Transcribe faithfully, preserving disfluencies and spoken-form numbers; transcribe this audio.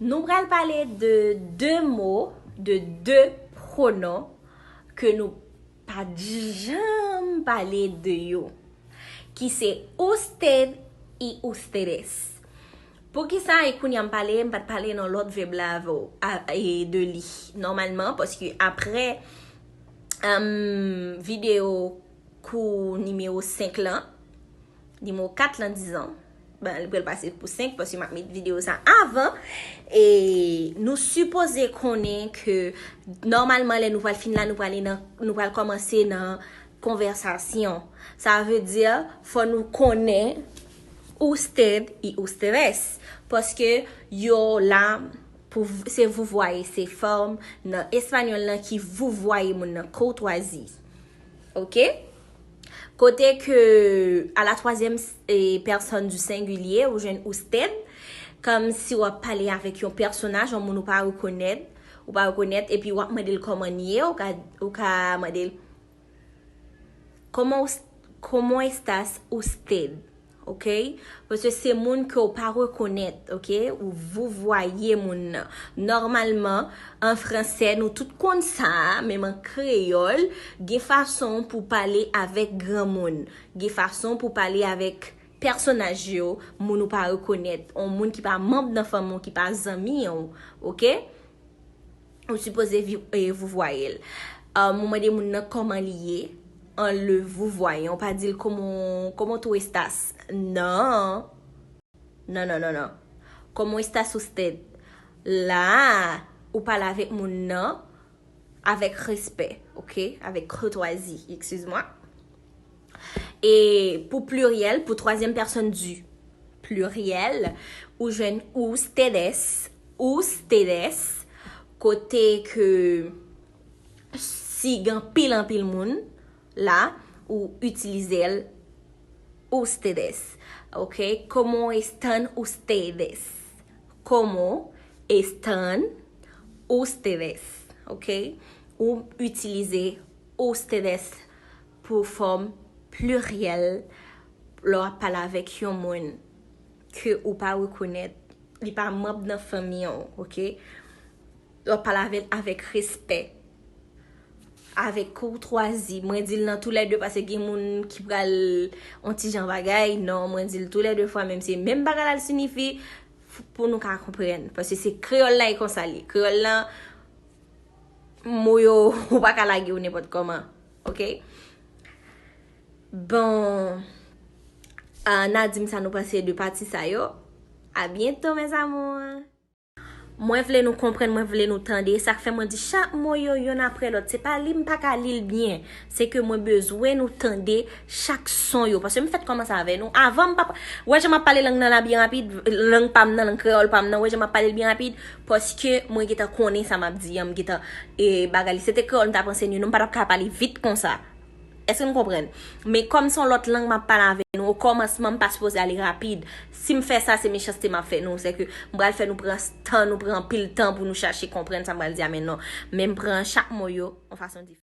Nou pral pale de de mo, de de pwonon ke nou pa t janm pale de yo, ki se usted y ustedes. Poukisa e kounye a m pale, m pa t pale nan lòt vèb la avè w, a, e de li, nòmalman, paske apre, em, videyo kou nimewo senk lan, nimewo kat lan, dizon, bon, li pral pase pou senk, paske m ap met videyo sa avan, e nou sipoze konnen ke, nòmalman, lè nou pral fin la, nou pral nan, nou pral kòmanse nan konvèsasyon. Sa vle di, fò nou konnen usted y ustedes, paske yo la pou v-, se vouvwaye, se fòm nan espanyòl lan ki vouvwaye moun nan, courtoisie. Ok? Kote ke, à la troisième, eh, personne du singulier, ou jwenn usted, kòmsi w ap pale avèk yon pèsonaj, yon moun ou pa rekonèt, ou pa rekonèt, epi w ap mande l kòman l ye, ou ka, ou ka mande l, "Cómo us-, cómo estás usted?" Ok? Paske se moun ke w pa rekonèt, ok? Ou vouvwaye moun nan. Nòmalman, an fransè, nou tout konn sa, menm an kreyòl, gen fason pou pale avèk granmoun. Gen fason pou pale avèk pèsonaj yo, moun ou pa rekonèt, yon moun ki pa manm nan fanmi w, ki pa zanmi w, ok? Ou sipoze vi-, e, vouvwaye l. Um, ou mande moun nan kòman li ye, an le vouvwayan. Ou pa di l, "Cómo, cómo tú estás?" Non. Non, non, non, non. "Cómo estás usted?" La, ou pale avèk moun nan avèk respè, ok? Avèk courtoisie, excuse-moi. E pou pliryèl, pou troisième personne du pluriel, ou jwenn ustedes, ustedes, kote ke si gen anpil, anpil moun la, ou itilize l ustedes. Ok? "Cómo están ustedes?" "Cómo están ustedes?" Ok? Ou itilize ustedes pou fòm pliryèl lè w ap pale avèk yon moun ke ou pa rekonèt, li pa manm nan fanmi w, ok? Lè w ap pale avè l avèk respè, avèk koutwazi. Mwen di l nan toulède paske gen moun ki pral on ti jan bagay. Non, mwen di l toulède fwa, menm se menm bagay la l siyifi, f-, pou nou ka konprann. Paske se kreyòl la, e konsa li ye. Kreyòl la, mo yo, ou pa ka lage yo nenpòt kòman. Ok? Bon, ah, n a di m sa nou panse de pati sa yo. A byento, mes amours. Mwen vle nou konprann, mwen vle nou tande. Sa k fè mwen di chak mo yo yonn apre lòt. Se pa li m pa ka li l byen. Se ke mwen bezwen nou tande chak son yo. Paske m fèk kòmanse avè nou. Avan m pa, wè jan m ap pale lang nan la byen rapid, lang pa m nan, lang kreyòl pa m nan, wè jan m ap pale l byen rapid, paske mwen gentan konnen sa m ap di an, m gentan, e, bagay li. Se te kreyòl m t ap ansenye nou, m pa t ap ka pale vit konsa. Èske nou konprann? Men kòm se yon lòt lang m ap pale avè nou, okòmansman m pa sipoze ale rapid. Si m fè sa, se mechanste m ap fè nou. Se ke m pral fè nou pran tan, nou pran anpil tan pou nou chache konprann sa m pral di a, men non. Men m pran chak mo yo yon fason diferan.